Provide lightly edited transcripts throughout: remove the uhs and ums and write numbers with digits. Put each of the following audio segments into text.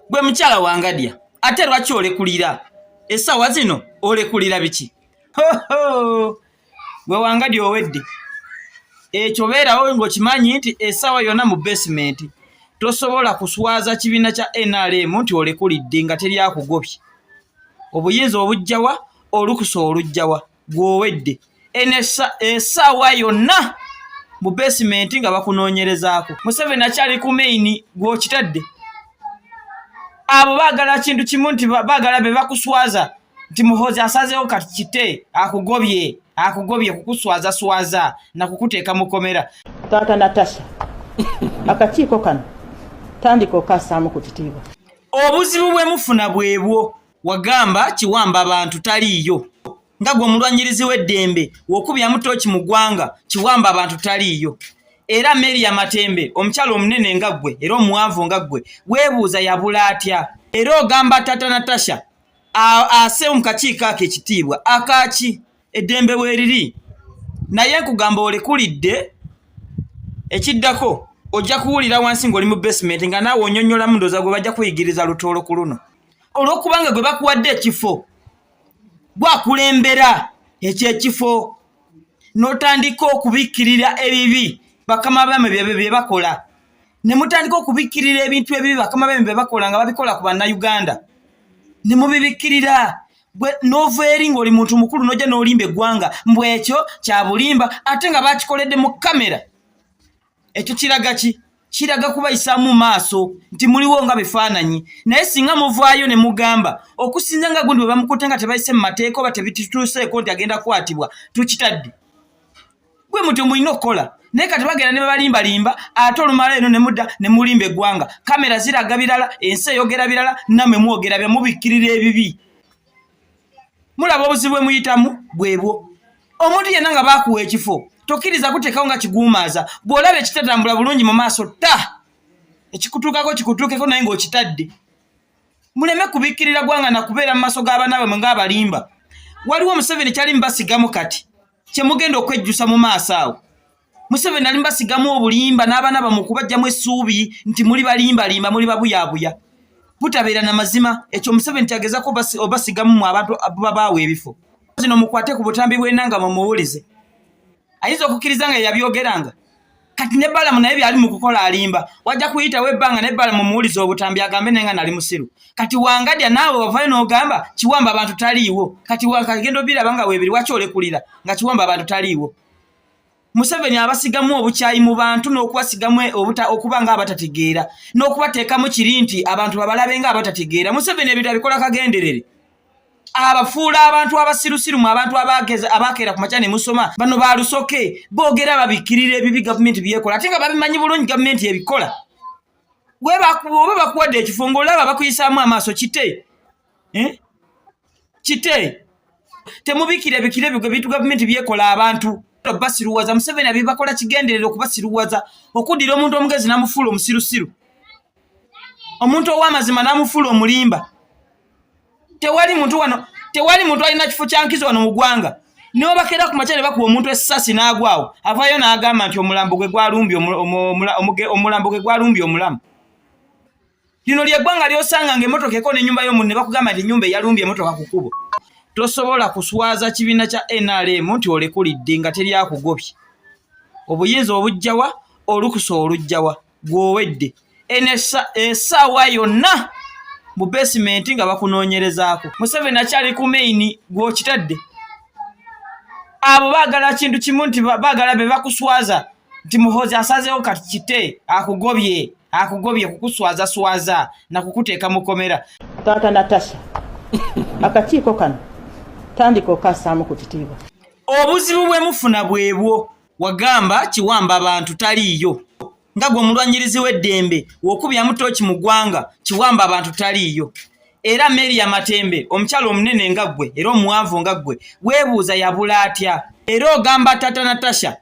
Gwe mukyala Wangadya, ate lwaki olekulira essaawa zino? Olekulira biki? Hoho, gwe Wangadya owedde. Ekyo beerawo ng'okimanyi nti essaawa yonna mu basement. Tosobola kuswaza kibiina kya NRM nti olekulidde nga teri akugobye. Obuyinza obujjawa? Olukusa olujjawa? Gw'owedde. Essaawa yonna mu basement nga bakunoonyerezaako. Museveni akyali ku main, gw'okitadde. Abo baagala kintu kimu, nti baagala be bakuswaza nti Muhoozi asazeewo kati kite akugobye, akugobye kukuswazaswaza na kukuteeka mu komera. Taata Natasha, akakiiko kano tandika okassaamu ku kitiibwa. Obuzibu bwe mufuna bwebwo. Wagamba kiwamba abantu taliiyo, nga gwe omulwanyirizi w'eddembe wokubyamu tooki mu ggwanga, kiwamba abantu taliiyo. Era Mary Matembe, omukyala omunene nga ggwe era omuwanvu nga ggwe, weebuuza yabula atya? Era ogamba Tata Natasha aseewo mu kakiiko ako ekitiibwa akaaki? Eddembe weeriri, naye nkugamba olekulidde. Ekiddako ojja kuwulira wansi ng'oli mu basement nga naawe onyonnyolamu. Ndooza gwe bajja kuyigiriza lutoolo ku luno, olw'okubanga gwe bakuwadde ekifo, gwakulembera ekyo ekifo, n'otandika okubikkirira ebibi bakama bamwe bye bakola, ne mutandika okubikkirira ebintu ebibi bakama bamwe bye bakola nga babikola ku Bannayuganda, ne mubibikkirira. Gwe n'ova eri ng'oli muntu mukulu, n'ojja n'olimba eggwanga mbw ekyo kya bulimba, ate nga bakikoledde mu kamera. Ekyo kiraga ki? Kiraga kubayisaamu maaso nti muliwo nga bifaananyi. Naye singa muvaayo ne mugamba okusinza nga gundi bwe bamukutte nga tebayise mu mateeka oba tebitutuuseeko nti agenda kukwatibwa, tukitadde. Gwe mutyo mulina okukola. Naye kati bagenda ne babalimbalimba, ate olumala eno ne mudda ne mulimba eggwanga. Kamera ziraga birala, ensi eyogera birala, nammwe mwogera bya mubikkirira ebibi. Mulaba obuzibu bwe muyitamu bwebwo. Omuntu yenna nga baakuwa ekifo, tokkiriza kuteekawo nga kiguumaaza. Bw'olaba ekitatambula bulungi mu maaso, ta ekikutuukako kikutuukeko, naye ng'okitadde. Muleme kubikkirira gwanga na kubeera mu maaso g'abaana bamwe ng'abalimba. Waliwo Museveni kyali mubasigamu, kati kyemugenda okwejjusa mu maaso awo. Museveni ali mubasigamu obulimba n'abaana bamwe, okubajjamu essuubi nti muli balimbalimba, muli babuyabuya, butabeera na mazima. Ekyo Museveni kyagezako obasigamu mu abantu babaawa ebifo. Zino mukwate ku butambi bw'enanga mumuwulize, ayinza okukkiriza nga yabyogeranga. Kati ne Balamu naye byali mu kukola alimba. Wajja kuyitawo ebbanga ne Balamu muwulize obutambi agambe naye nga nali musiru. Kati Wangadya, naawe wavayo n'ogamba kiwamba abantu taliiwo. Kati wakagenda obiraba nga weebiri. Waki olekulira nga kiwamba abantu taliiwo? Museveni abasigamu obukyayi mu bantu n'okubasigamu okuba nga abatategeera n'okubateekamu kiri nti abantu babalabe nga abatategeera. Museveni ebintu abikola kagenderere, abafuula abantu abasirusiru mu abantu abakeera ku makya ne musoma. Bano balusoke boogera babikkirira ebibi gavumenti byekola, ate nga babimanyi bulungi gavumenti ebikola. Oba bakuwadde ekifo ng'olaba bakuyisaamu amaaso, kite, eh? Kite, temubikira bikira ebyo ebintu gavumenti byekola. Abantu basiruwaza. Museveni abibakola kigenderera okubasiruwaza, okuddira omuntu omugezi n'amufuula omusirusiru, omuntu ow'amazima n'amufuula omulimba. Tewali muntu wano, tewali muntu alina kifo kya nkizo wano mu ggwanga. Niwe bakeera ku makya ne bakuba omuntu essasi n'agwawo, avaayo n'agamba nti omulambo gwe gwalumbye omulambo gwe gwalumbye omulamu. Lino lyeggwanga lyosanga nga emmotoka eko n'ennyumba y'omuntu ne bakugamba nti ennyumba eyalumbye emmotoka ku kkubo. Tosobola kuswaza kibiina kya NRM nti olekulidde nga teri akugobye. Obuyinza obujjawa? Olukusa olujjawa? Gw'owedde. Essaawa yonna mu basement nga bakunoonyerezaako. Museveni akyali ku main, gw'okitadde. Abo baagala kintu kimu, nti baagala be bakuswaza nti Muhoozi asazeewo kati kite akugobye, akugobye kukuswazaswaza na kukuteeka mu komera. Taata Natasha, akakiiko kano tandika okassaamu ku kitiibwa. Obuzibu bwe mufuna bwebwo. Wagamba kiwamba abantu taliiyo, nga gwe omulwanyirizi w'eddembe wokubyamu tooki mu ggwanga, kiwamba abantu taliiyo. Era Mary Matembe, omukyala omunene nga ggwe era omuwanvu nga ggwe, weebuuza yabula atya? Era ogamba Tata Natasha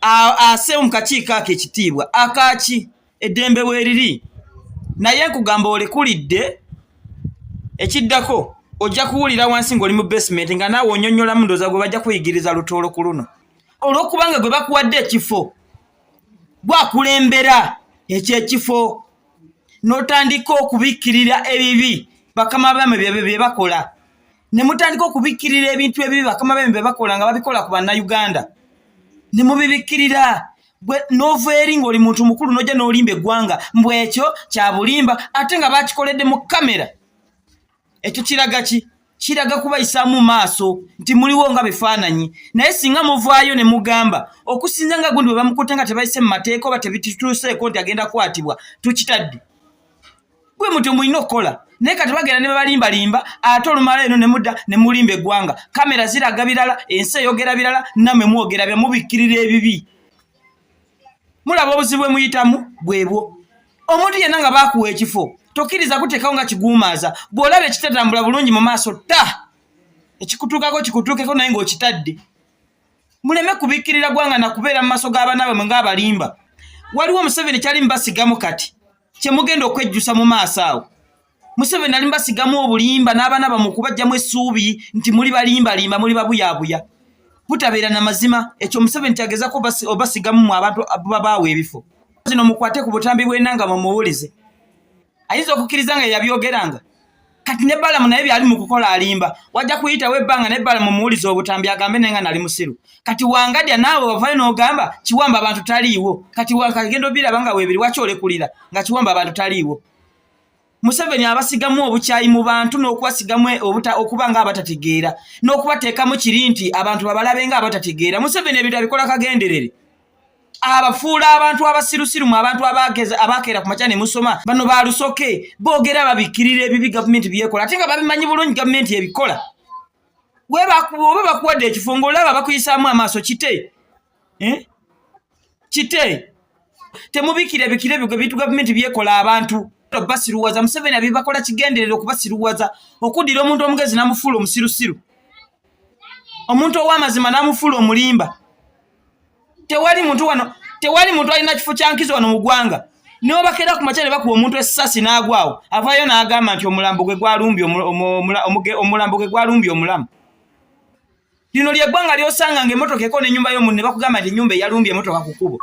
aseewo mu kakiiko ako ekitiibwa akaaki? Eddembe weeriri, naye nkugamba olekulidde. Ekiddako ojja kuwulira wansi ng'oli mu basement nga naawe onyonnyolamu. Ndooza gwe bajja kuyigiriza lutoolo ku luno, olw'okubanga gwe bakuwadde ekifo, gwakulembera ekyo ekifo, N'otandika okubikkirira ebibi bakama bamwe bye bakola, ne mutandika okubikkirira ebintu ebibi bakama bamwe bye bakola nga babikola ku Bannayuganda, ne mubibikkirira. Gwe n'ova eri ng'oli muntu mukulu n'ojja n'olimba eggwanga mbu ekyo kya bulimba, ate nga bakikoledde mu kamera. Ekyo kiraga ki? Kiraga kubayisaamu maaso nti muliwo nga bifaananyi. Naye singa muvaayo ne mugamba okusinza nga gundi bwe bamukutte nga tebayise mu mateeka oba tebitutuuseeko nti agenda kukwatibwa, tukitadde gwe mutyo mulina okukola. Naye kati bagenda ne babalimbalimba, ate olumala eno ne mudda ne mulimba eggwanga. Kamera ziraga birala, ensi eyogera birala, nammwe mwogera bya mubikkirira ebibi. Mulaba obuzibu bwe muyitamu bwebwo. Omuntu yenna nga baakuwa ekifo tokkiriza kuteekawo nga kiguumaaza. Bw'olaba ekitatambula bulungi mu maaso, ta ekikutuukako kikutuukeko, naye ng'okitadde. Muleme kubikkirira gwanga na kubeera mu maaso g'abaana bamwe ng'abalimba. Waliwo Museveni kyali mubasigamu kati kye mugenda okwejjusa mu maaso awo. Museveni ali mubasigamu obulimba n'abaana bamwe okubajjamu essuubi nti muli balimbalimba, muli babuyabuya, butabeera na mazima. Ekyo Museveni kyagezako obasigamu mu abantu babaawa ebifo. Zino mukwate ku butambi bw'Enanga mumuwulize, ayinza okukkiriza nga yeyabyogeranga. Kati ne Balamu naye byali mu kukola alimba, wajja kuyitawo ebbanga ne Balamu muwulize obutambi agambe naye nga nali musiru. Kati Wangadya naawe wavayo n'ogamba Kiwamba abantu taliiwo. Kati genda obiraba nga weebiri, waki olekulira nga Kiwamba abantu taliiwo? Museveni abasigamu obukyayi mu bantu n'okubasigamu okuba nga abatategeera n'okubateekamu kiri nti abantu babalabe nga abatategeera. Museveni ebintu abikola kagenderere, abafuula abantu abasirusiru mu abantu abakeera ku makya ne musoma. Bano ba lusoke boogera babikkirira ebibi gavumenti byekola, ate nga babimanyi bulungi gavumenti ebikola. Oba bakuwadde ekifo ng'olaba bakuyisaamu amaaso, kite eh? Kite temubikira ebikira ebyo ebintu gavumenti byekola abantu basiruwaza. Museveni abibakola kigenderera okubasiruwaza, okuddira omuntu omugezi n'amufuula omusirusiru, omuntu ow'amazima n'amufuula omulimba. Tewali muntu wano, tewali muntu alina kifo kya nkizo wano mu ggwanga. Niwabakera ku makya ne bakuba omuntu essasi n'agwawo, avaayo n'agamba nti omulambo gwe gwalumbye omulambo gwe gwalumbye omulamu. Lino lye ggwanga ly'osanga ng'emmotoka ekoona ennyumba y'omuntu ne bakugamba nti ennyumba eyalumbye emmotoka ku kkubo.